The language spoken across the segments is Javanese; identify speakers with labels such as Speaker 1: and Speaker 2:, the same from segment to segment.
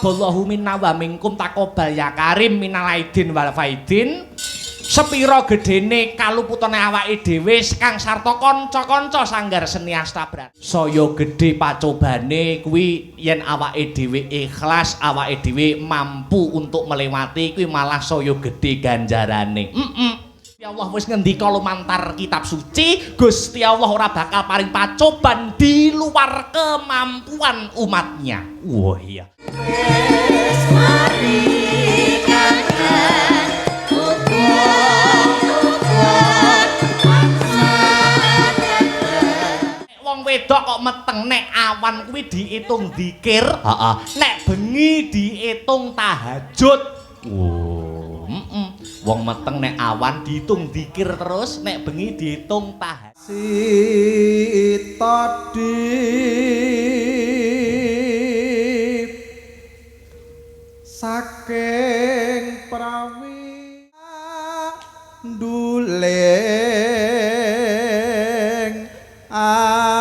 Speaker 1: Taqabbalallahu minna wa minkum, taqabbal ya karim, minal aidin wal faidin. Sepira gedene kaluputane awake dhewe kang sarta kanca-kanca sanggar seni Astabrata. Saya gedhe pacobane kuwi yen awake dhewe ikhlas, awake dhewe mampu untuk melewati kuwi malah saya gedhe ganjarane. Gusti Allah wis ngendika lumantar kitab suci, Gusti Allah ora bakal paring pacoban di luar kemampuan umatnya. Wah iya.
Speaker 2: Wis mari kangen uga-uga.
Speaker 1: Wong wedok kok meteng nek awan kuwi diitung dzikir, heeh. Nek bengi diitung tahajud. Oh, heeh. Wong meteng nek awan diitung dzikir terus, nek bengi diitung tahajud.
Speaker 3: Sita saking prawi nduling apang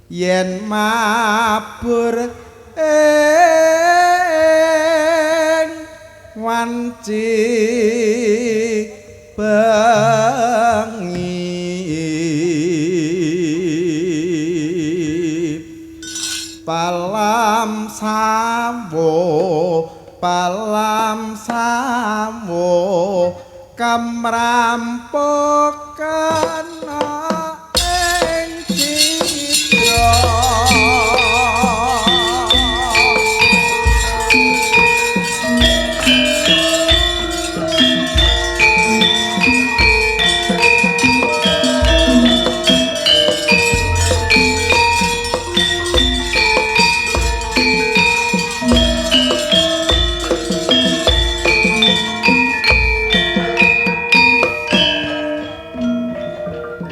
Speaker 3: yen mabur ing wanci bengi palam sawo kamrampokan ing cidra.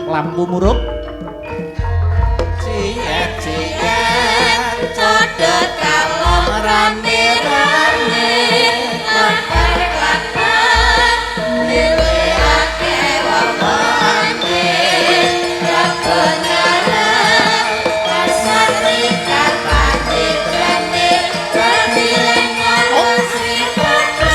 Speaker 1: Lampu murup.
Speaker 2: Ciet-ciet codot kalong rame-rame klaper-klaper dheweake wong-wonge raga ngarep pasar rikat patitrane dadi lengan sing padha.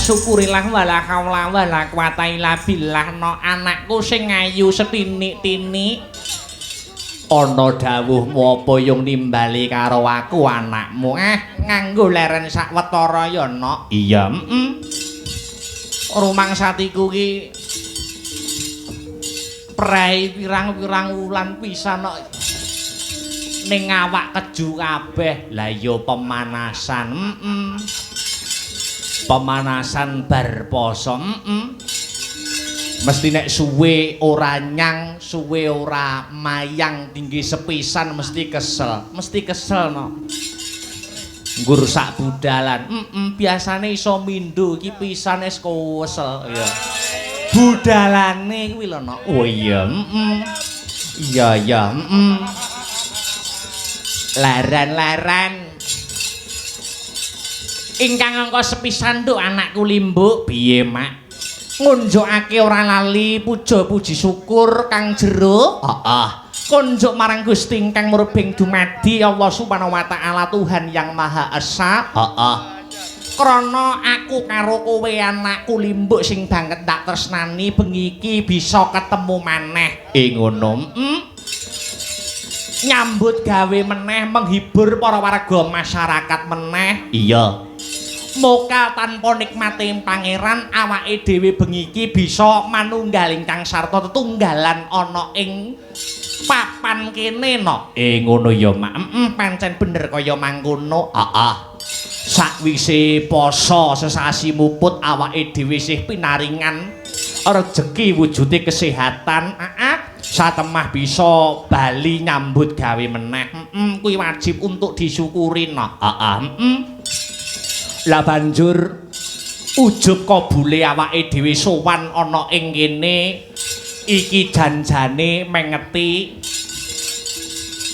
Speaker 1: syukurillah wala haula wala quwata illa billah no anakku sing ayu setinik-tinik. Ana dawuhmu apa yung nimbali karo aku anakmu? Nganggo leren sawetara ya, Nok. Iya, heeh. Rumangsatiku ki prei pirang-pirang wulan pisan kok ning awak keju kabeh. Lah iya pemanasan, heeh. Pemanasan bar poso, heeh. Mesti nek suwe ora nyang, suwe ora mayang tinggi sepisan mesti kesel no. Nggur sak budalan, biasane iso mindho iki pisan wis kesel ya. Budalane kuwi lho no. Oh iya, Iya iya, Leren-leren. Ingkang angka sepisan nduk anakku Limbuk, piye Mak? Ngunjukake ora lali puja puji syukur kang jero. Heeh. Kunjuk marang Gusti ingkang murbeng dumadi Allah Subhanahu wa taala Tuhan yang Maha Esa. Heeh. Krana aku karo kowe anakku Limbuk sing banget tak tresnani bengi iki bisa ketemu maneh. Ngono. Nyambut gawe meneh menghibur para warga masyarakat meneh. Iya. Moga tanpa nikmate pangeran awake dhewe bengi iki bisa manunggal ingkang sarta tetunggalan ana ing papan kene no. Ngono ya Mak. Pancen bener kaya mangkono. Heeh. Sakwise poso sesasi muput awake dhewe sih pinaringan rejeki wujude kesehatan. Heeh. Satemah bisa bali nyambut gawe meneh. Kuwi wajib untuk disyukuri no. Heeh. Lah banjur ujub kabule awake dhewe sowan ana ing kene iki janjane mengeti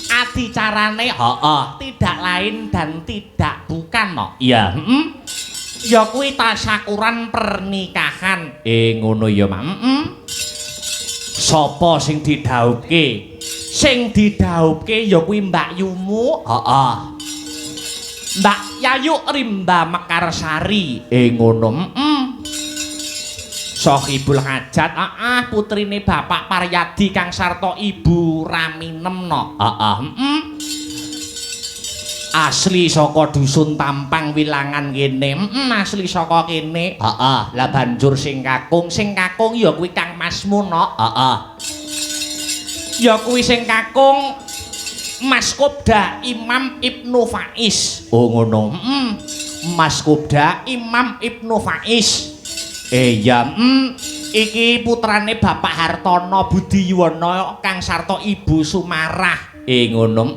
Speaker 1: adicarane. Heeh, tidak lain dan tidak bukan no. Iya, Ya kuwi tasyakuran pernikahan. Ngono ya, Mak. Sapa sing didhawuhke? Sing didhawuhke ya kuwi Mbak Yumu. Heeh. Mbak Yayu Rimba Mekarsari. Ngono. Sohibul Hajat, heeh, putrine Bapak Paryadi kang sarta Ibu Raminem no. Heeh, Asli saka dusun Tampang Wilangan kene. Asli saka kene. Heeh. Lah banjur sing kakung ya kuwi Kang Masmu no. Heeh. Ya kuwi sing kakung Mas Kopda Imam Ibnu Faiz. Oh ngono. Mas Kopda Imam Ibnu Faiz. Iya, iki putrane Bapak Hartono Budi Yuwono kang sarta Ibu Sumarah. Ngono.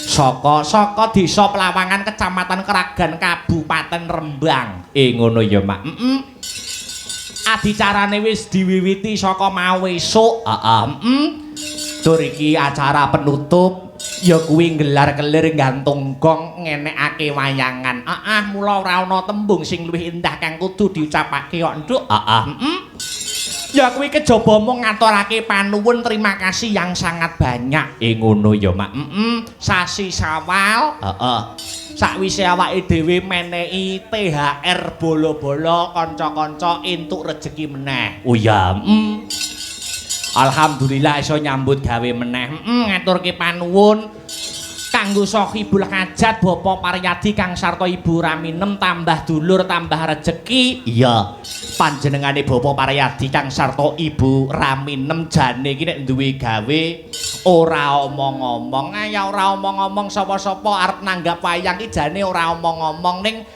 Speaker 1: Saka Desa Pelawangan Kecamatan Kragan Kabupaten Rembang. Ngono ya, Mak. Adicarane wis diwiwiti saka mau esuk. Heeh. Tur iki acara penutup ya kuwi nggelar kelir gantung gong ngenekake wayangan. Heeh, mula ora ana tembung sing luwih indah kang kudu diucapake kok, Nduk. Heeh. Ya kuwi kejaba mung ngaturake panuwun terima kasih yang sangat banyak. Ngono ya, Mak. Sasi Syawal. Heeh. Sakwise awake dhewe menehi THR bala-bala kanca-kanca entuk rejeki meneh. Oh ya. Alhamdulillah iso nyambut gawe meneh. Ngaturke panuwun kanggo Sohibul Hajat Bapak Paryadi kang sarta Ibu Raminem tambah dulur tambah rejeki. Iya. Panjenengane Bapak Paryadi kang sarta Ibu Raminem jane iki nek duwe gawe ora omong-omong. Ya ora omong-omong sapa-sapa arep nanggap wayang iki jane ora omong-omong ning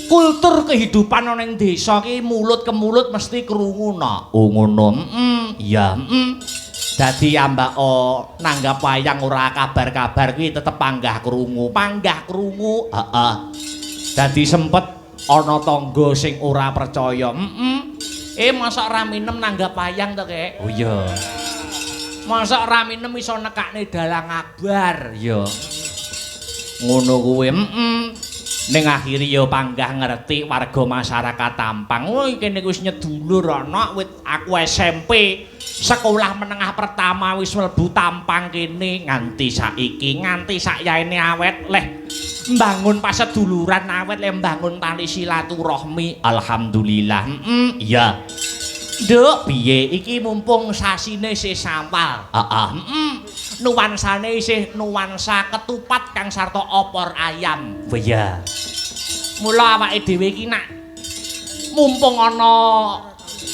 Speaker 1: kultur kehidupan ana ning desa ki mulut ke mulut mesti krungu no. Oh ngono. Iya, Dadi ambako nanggap wayang ora kabar-kabar kuwi tetep panggah krungu. Panggah krungu. Heeh. Dadi sempet ana tangga sing ora percaya. Mosok Raminem nanggap wayang to, Kek? Oh iya. Mosok Raminem iso nekakne dalang Akbar? Ya. Ngono kuwi. Ning akhire ya panggah ngerti warga masyarakat Tampang. Oh kene wis nyedulur ana wit aku SMP sekolah menengah pertama wis mlebu Tampang kene nganti saiki, nganti sakyaene awet leh. Mbangun paseduluran awet le mbangun tali silaturahmi. Alhamdulillah. Iya. Nduk, piye iki mumpung sasine isih Sawal. Heeh. Nuansane isih nuansa ketupat kang sarta opor ayam. Oh iya. Mula awake dhewe iki nak mumpung ana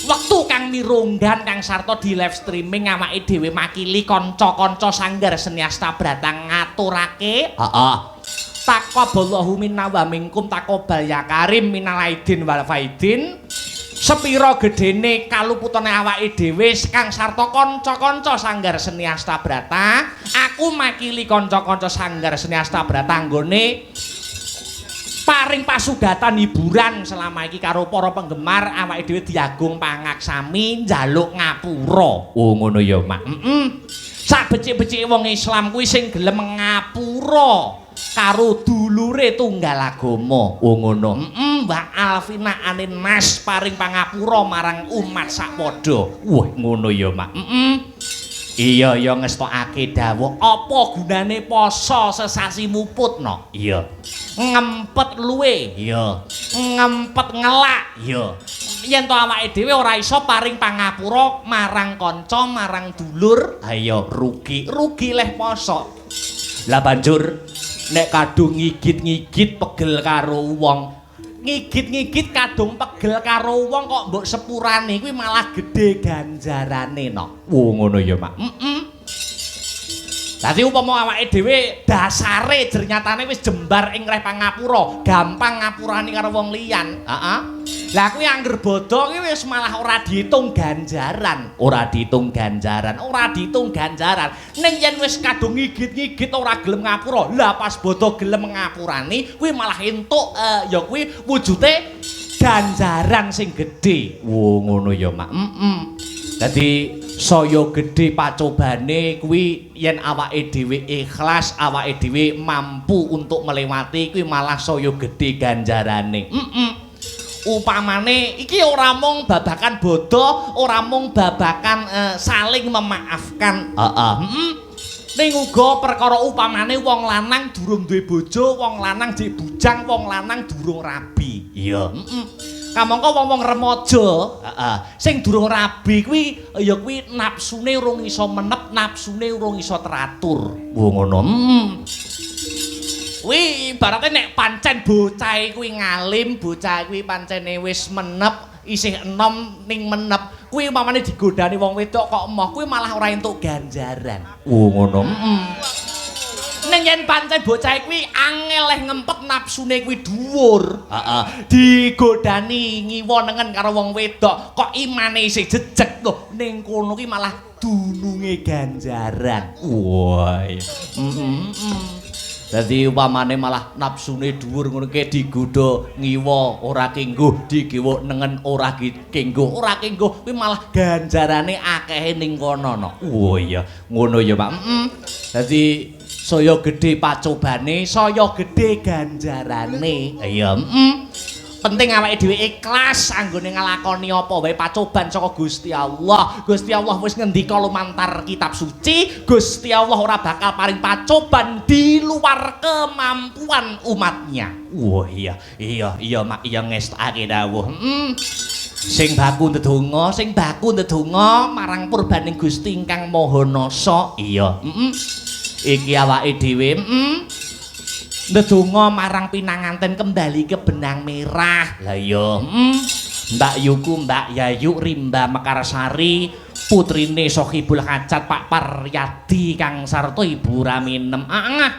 Speaker 1: wektu kang mirunggan kang sarta di live streaming awake dhewe makili kanca-kanca Sanggar Seni Astabrata ngaturake. Heeh. Taqabbalallahu minna wa minkum taqabbal ya karim minal aidin wal faidin. Sepira gedene kaluputane awake dhewe kang sarta kanca-kanca Sanggar Seni Astabrata, aku makili kanca-kanca Sanggar Seni Astabrata nggone paring pasugatan hiburan selama iki karo para penggemar awake dhewe diagung pangaksami njaluk ngapura. Oh ngono ya, Mak. Heeh. Sak becik-becike wong Islam kuwi sing gelem ngapura karo dulure tunggal agama. Oh ngono. Heeh, Mbak Alvina Anin Mas paring pangapura marang umat sakpadha. Wah, ngono ya, Mak. Heeh. Iya, ya ngestokake dawuh. Apa gunane poso sesasi muput no? Iya. Ngempet luwe. Iya. Ngempet ngelak. Iya. Yen to awake dhewe ora iso paring pangapura marang kanca, marang dulur, ayo rugi, rugi leh poso. Lah banjur nek kadung ngigit-ngigit pegel karo wong, ngigit-ngigit kadung pegel karo wong kok mbok sepurane kuwi malah gedhe ganjarane no. Oh ngono ya, Mak. Heeh. Dadi upama awake dhewe dasare jernyatane wis jembar ing reh pangapura, gampang ngapurani karo wong liyan. Heeh. Lah kuwi angger bodho kuwi wis malah ora diitung ganjaran, ora diitung ganjaran, ora diitung ganjaran. Ning yen wis kadung ngigit-ngigit ora gelem ngapura, lah pas bodho gelem ngapurani kuwi malah entuk ya kuwi wujude ganjaran sing gedhe. Oh ngono ya, Mak. Heeh. Dadi saya gedhe pacobane kuwi yen awake dhewe ikhlas, awake dhewe mampu untuk melewati kuwi malah saya gedhe ganjarane. Heeh. Upamane iki ora mung babakan bodho, ora mung babakan saling memaafkan. Heeh. Heeh. Ning uga perkara upamane wong lanang durung duwe bojo, wong lanang jek bujang, wong lanang durung rabi. Iya. Heeh. Kamangka wong-wong remaja, heeh, sing durung rabi kuwi ya kuwi nafsune urung iso menep, nafsune urung iso teratur. Oh ngono. Heeh. Kuwi ibarate nek pancen bocahe kuwi ngalim, bocah kuwi pancene wis menep, isih enom ning menep, kuwi umpamane digodani wong wedok kok emoh, kuwi malah ora entuk ganjaran. Oh ngono. Heeh. Ning yen pancen bocah kuwi angel leh ngempet nafsune kuwi dhuwur. Heeh. Digodani ngiwa nengen karo wong wedok kok imane isih jejeg lho, ning kono kuwi malah dununge ganjaran. Wah. Heeh. Dadi upamane malah nafsune dhuwur ngono ki digodha ngiwa ora kengguh, digiwa nengen ora kengguh, ora kengguh kuwi malah ganjarane akehe ning kono no. Oh iya, ngono ya, Pak. Heeh. Dadi saya gedhe pacobane, saya gedhe ganjarane. Iya, heeh. Penting awake dhewe ikhlas anggone nglakoni apa wae pacoban saka Gusti Allah. Gusti Allah wis ngendika lumantar kitab suci, Gusti Allah ora bakal paring pacoban di luar kemampuan umatnya. Wah iya, iya, iya Mak, iya ngestokake dawuh. Heeh. Sing baku ndedonga, sing baku ndedonga marang purbaning Gusti ingkang Maha Nasa. Iya, heeh. Iki awake dhewe, heeh. Ndedonga marang pinanganten kembali ke benang merah. Lah iya, heeh. Mbak Yuku, Mbak Yayu Rimba Mekarsari, putrine Sohibul Hajat Pak Paryadi kang sarta Ibu Raminem. Ah,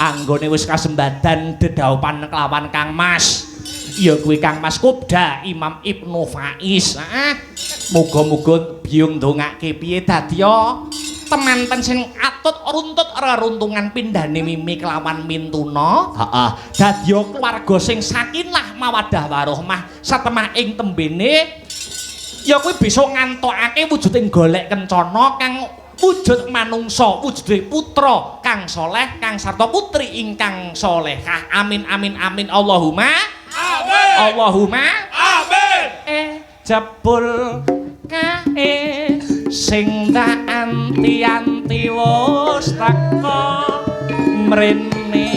Speaker 1: anggone wis kasembadan dedhaupan kelawan Kang Mas. Ya kuwi Kang Mas Kubda Imam Ibnu Faiz. Ah, muga-muga biyung ndongake piye dadiya temanten sing atut runtut reruntungan pindhane mimi kelawan mintuna. Heeh. Dadiya keluarga sing sakinah mawaddah warahmah satemah ing tembene ya kuwi bisa ngantokake wujuding golek kencana kang wujud manungsa, wujude putra kang soleh, kang sarta putri ingkang solehah. Amin amin amin Allahumma
Speaker 4: Amin.
Speaker 1: Allahumma
Speaker 4: Amin.
Speaker 1: Jebul kae sing tak anti-anti wis teka mrene.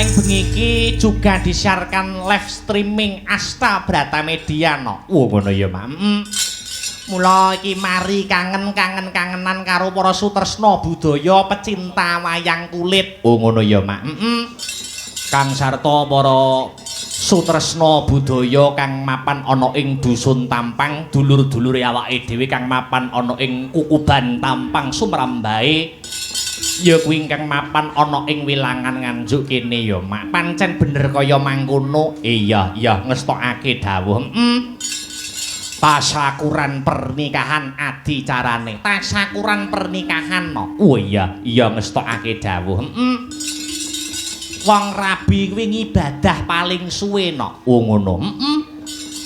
Speaker 1: ing bengi iki juga disiarkan live streaming Asta Brata Media no. Oh ngono ya, Mak. Mula iki mari kangen-kangen-kangenan karo para sutresna budaya pecinta wayang kulit. Oh ngono ya, Mak. Kang sarta para sutresna budaya kang mapan ana ing dusun Tampang, dulur-dulure awake dhewe kang mapan ana ing Kukuban Tampang sumrambahe ya kuwi ingkang mapan ana ing wilangan Nganjuk kene ya, Mak. Pancen bener kaya mangkono. Iya, iya ngestokake dawuh. Tasakuran pernikahan adicarane. Tasakuran pernikahan no. Oh iya, iya ngestokake dawuh. Wong rabi kuwi ngibadah paling suwe no. Oh ngono.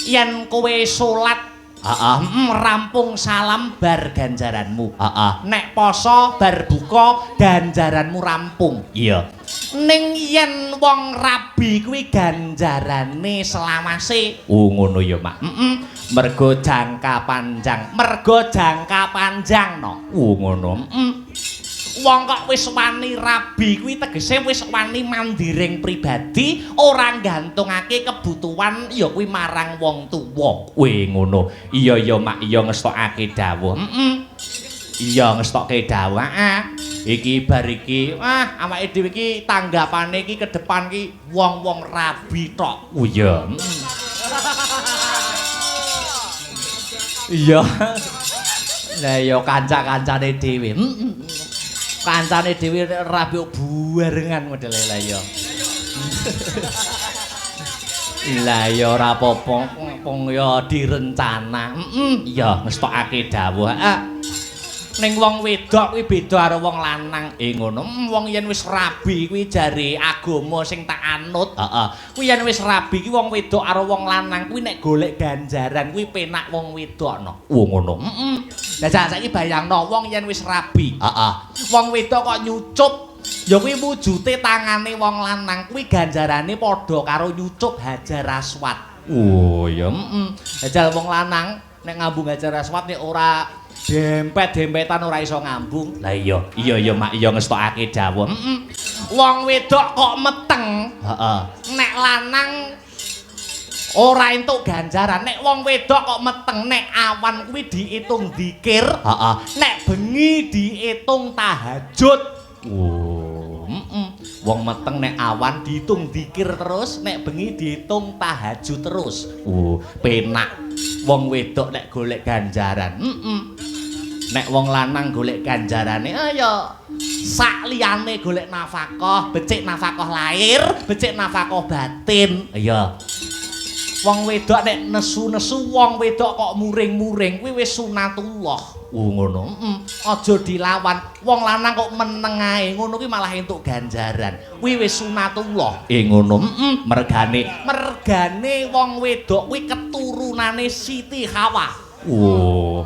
Speaker 1: Yen kowe salat, heeh, rampung salam bar ganjaranmu. Heeh. Nek poso bar buka ganjaranmu rampung. Iya. Ning yen wong rabi kuwi ganjarane selawase. Oh ngono ya, Mak. Mergo jangka panjang. Mergo jangka panjang no. Oh ngono. Wong kok wis wani rabi kuwi tegese wis wani mandiring pribadi, ora gantungake kebutuhan ya kuwi marang wong tuwa. Kuwi ngono. Iya ya, Mak, iya ngestokake dawuh. Iya ngestokke dawuh. Iki bar iki, awake dhewe iki tanggapane iki ke depan iki wong-wong rabi tok. Oh iya. Iya. Lah ya kanca-kancane dhewe. Kancane dhewe rabi barengan modele lah ya. Lah ya ora apa-apa, wong ya direncana. Iya ngestokake dawuh. Ning wong wedok kuwi beda karo wong lanang. Ngono. Wong yen wis rabi kuwi jare agama sing tak anut. Heeh. Kuwi yen wis rabi kuwi wong wedok karo wong lanang kuwi nek golek ganjaran kuwi penak wong wedok no. Oh ngono. Lah saiki bayangno wong yen wis rabi. Heeh. Wong wedok kok nyucup ya kuwi wujute tangane wong lanang kuwi ganjarane padha karo nyucup Hajar Aswad. Oh ya. Jajal wong lanang nek ngambung Hajar Aswad nek ora dempet-dempetan ora iso ngambung. Lah iya, iya ya Mak, iya ngestokake dawuh. Wong wedok kok meteng, heeh. Nek lanang ora entuk ganjaran. Nek wong wedok kok meteng, nek awan kuwi diitung dzikir, heeh. Nek bengi diitung tahajud. Oh, Wong meteng nek awan diitung dzikir terus, nek bengi diitung tahajud terus. Oh, penak. Wong wedok nek golek ganjaran. Nek wong lanang golek ganjarane, ya sak liyane golek nafkah, becik nafkah lahir, becik nafkah batin. Iya. Wong wedok nek nesu-nesu, wong wedok kok muring-muring kuwi wis sunatullah. Oh ngono. Aja dilawan. Wong lanang kok meneng ae, ngono kuwi malah entuk ganjaran. Kuwi wis sunatullah. Ngono. Mergane, mergane wong wedok kuwi keturunane Siti Hawa. Oh.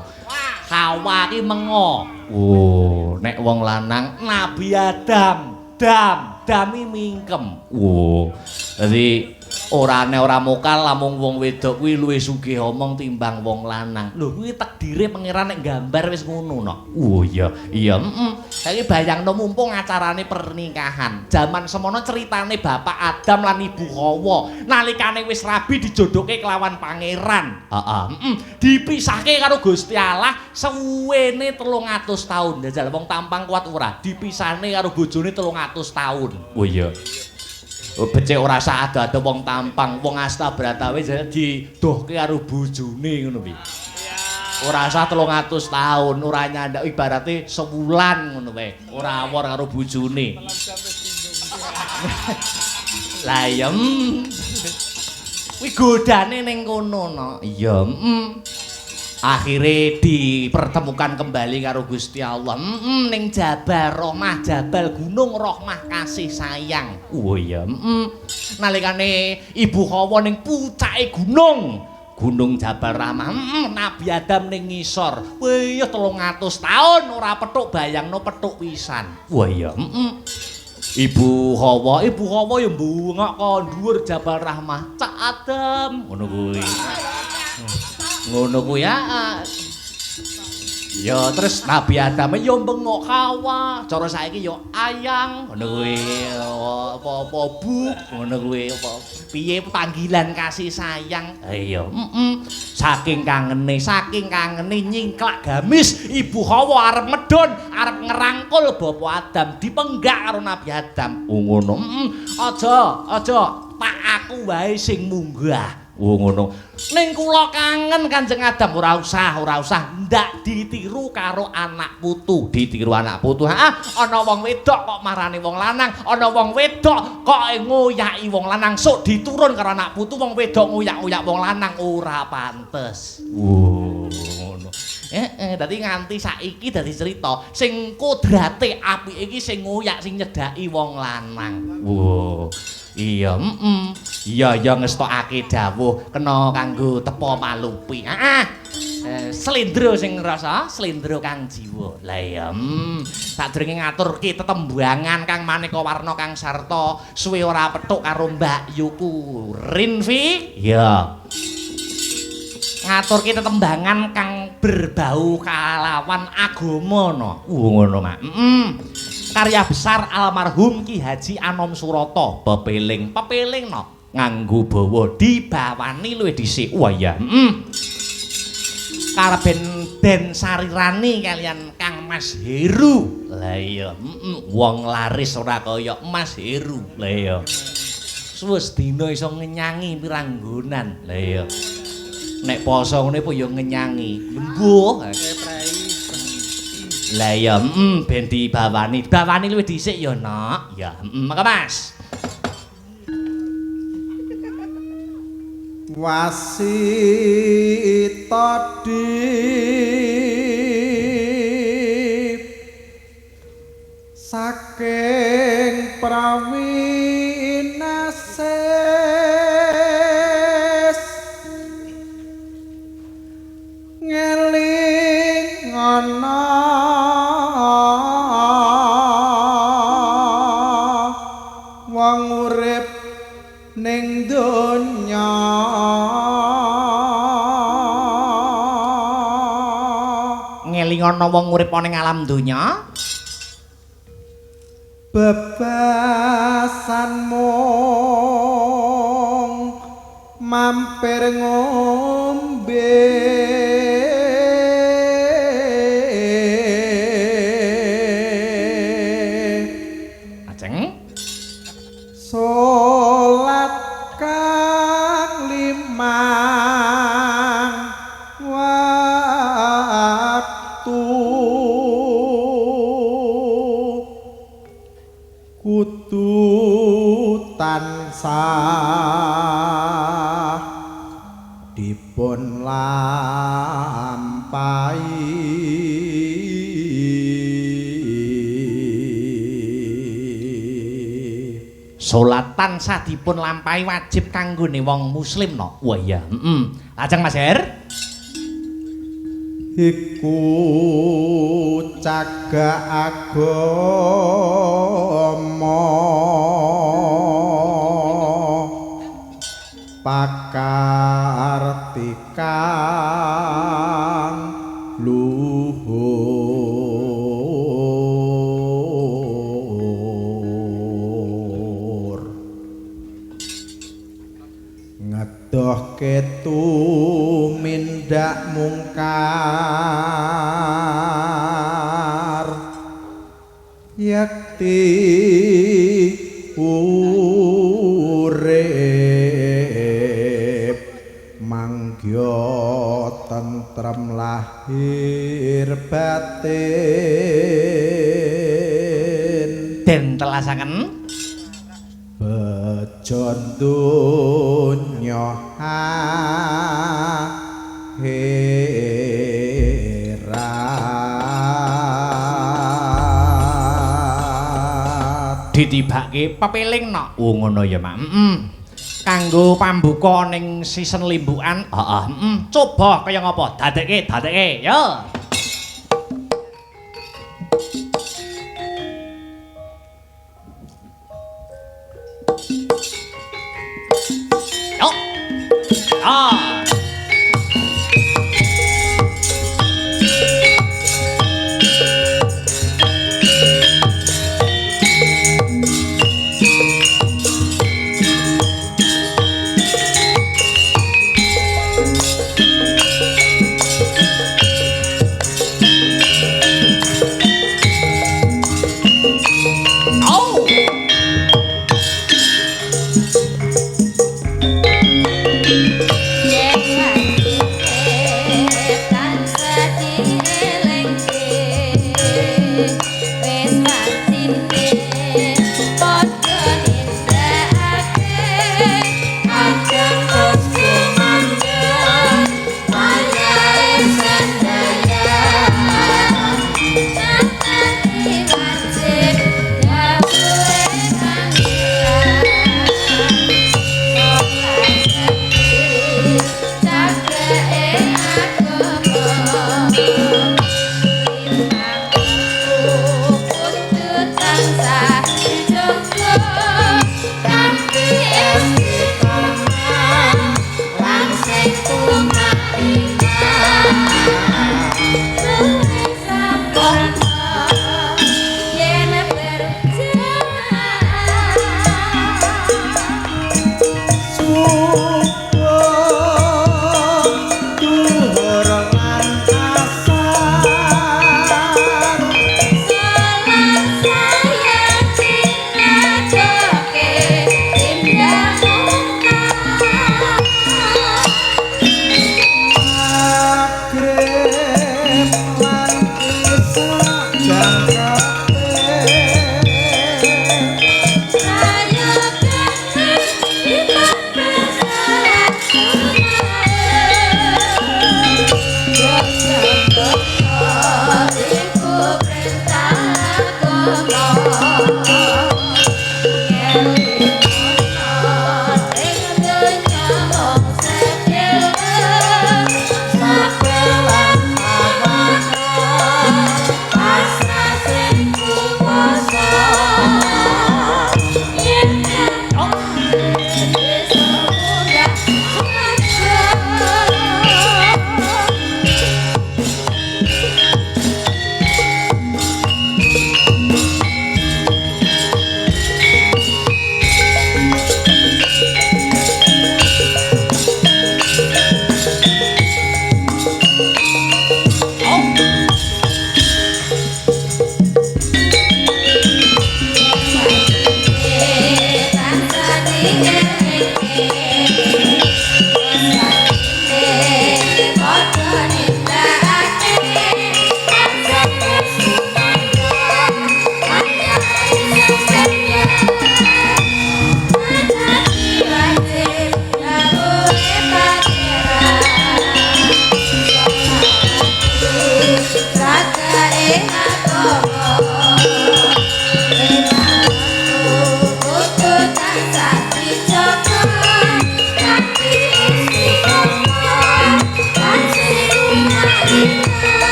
Speaker 1: Hawa ki mengo. Oh, nek wong lanang Nabi Adam, dami mingkem. Oh. Dadi ora ane ora mokal lamung wong wedok kuwi luwih sugih omong timbang wong lanang. Lho kuwi takdire pangeran nek gambar wis ngono no. Oh iya, iya. Saiki bayangno mumpung acarane pernikahan. Jaman semono ceritane Bapak Adam lan Ibu Hawa nalikane wis rabi dijodohke kelawan pangeran. Heeh. Dipisahke karo Gusti Allah suwene 300 taun. Jajal wong Tampang kuat ora? Dipisahne karo bojone 300 taun. Oh iya. Becik ora sak ado-ado wong Tampang, wong Astabrata wis didohke karo bojone ngono kuwi. Ora usah 300 taun, ora nyandak ibarate sewulan ngono wae. Ora awor karo bojone. Lah iya. Kuwi godane ning kono no. Iya, Akhire dipertemukan kembali karo Gusti Allah. Ning Jabal Rohmah, Jabal Gunung Rohmah kasih sayang. Oh iya. Nalikane Ibu Hawa ning pucake gunung, Gunung Jabal Rahmah. Nabi Adam ning ngisor. Wih, 300 taun ora petuk, bayangno petuk pisan. Wah iya. Ibu Hawa, Ibu Hawa ya mbungok ka dhuwur Jabal Rahmah. Cak Adam, ngono kuwi. Ngono kuwi ya. Ya terus Nabi Adam ya bengok Hawa, cara saiki ya ayang ngono kuwi, apa-apa bu ngono kuwi apa piye panggilan kasih sayang. Ha iya, heeh. Saking kangene nyingklak gamis Ibu Hawa arep medhun, arep ngerangkul Bapak Adam dipenggak karo Nabi Adam. Oh ngono. Heeh. Aja, aja tak aku wae sing munggah. Oh ngono. Ning kula kangen Kanjeng Adam, ora usah ndak ditiru karo anak putu, ditiru anak putu. Heeh, ana wong wedok kok marani wong lanang, ana wong wedok kok ngoyaki wong lanang, sok diturun karo anak putu wong wedok ngoyak-oyak wong lanang ora pantes. Oh ngono. Heeh, dadi nganti saiki dadi cerita sing kodrate apike iki sing ngoyak sing nyedhaki wong lanang. Wo. Iya, heeh. Iya, ya ngestokake dawuh kena kanggo tepa malupi. Heeh. Slendro sing ngrasa, slendro kang jiwa. Lah iya, sadurunge ngaturke tetembangan kang maneka warna kang sarta suwe ora petuk karo Mbak Yuku Rinvi. Iya. Ngaturke tetembangan kang berbau kalawan agama no. Ngono, Mak. Heeh. Karya besar almarhum Ki Haji Anom Suroto, pepeling, pepeling no nganggo bawa dibawani luwih dhisik. Wah iya. Heeh. Karben Den Sarirani kalian Kang Mas Heru. Lah iya, heeh, wong laris ora kaya Mas Heru. Lah iya. Suwes dina iso ngenyangi pirang nggonan. Lah iya. Nek poso ngene apa ya ngenyangi. Mbuh. Lah iya, ben dibawani. Bawani luwih dhisik ya, Nok. Ya, maka Mas.
Speaker 3: Wasita dip saking prawinases ngeling ana wong urip ning donya
Speaker 1: ngeling ana wong urip ning alam donya
Speaker 3: bebasan mung mampir ngombe
Speaker 1: ajeng
Speaker 3: salat kang limang waktu kudu tansah dipun lampahi.
Speaker 1: Salat tansah dipun lampahi wajib kanggone wong muslim no. Wah iya, heeh. Lajeng Mas Her.
Speaker 3: Iku cagak agama pakartikang luhur ngedohke tumindak mungkar yakti urip manggya tentrem lahir batin
Speaker 1: den telasaken
Speaker 3: bejo donya akhirat
Speaker 1: ditibake pepeling no. Oh ngono ya, Mak. Heeh. Kanggo pambuka ning season limbukan. Heeh, heeh. Coba kaya ngapa? Dadekke, dadekke. Yo. Yo. Ah.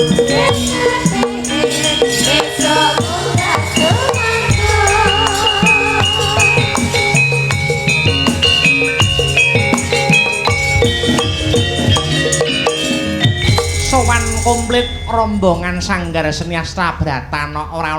Speaker 2: Besok munggah sumangga.
Speaker 1: Sowan komplit rombongan Sanggar Seni Asta Bratana ora.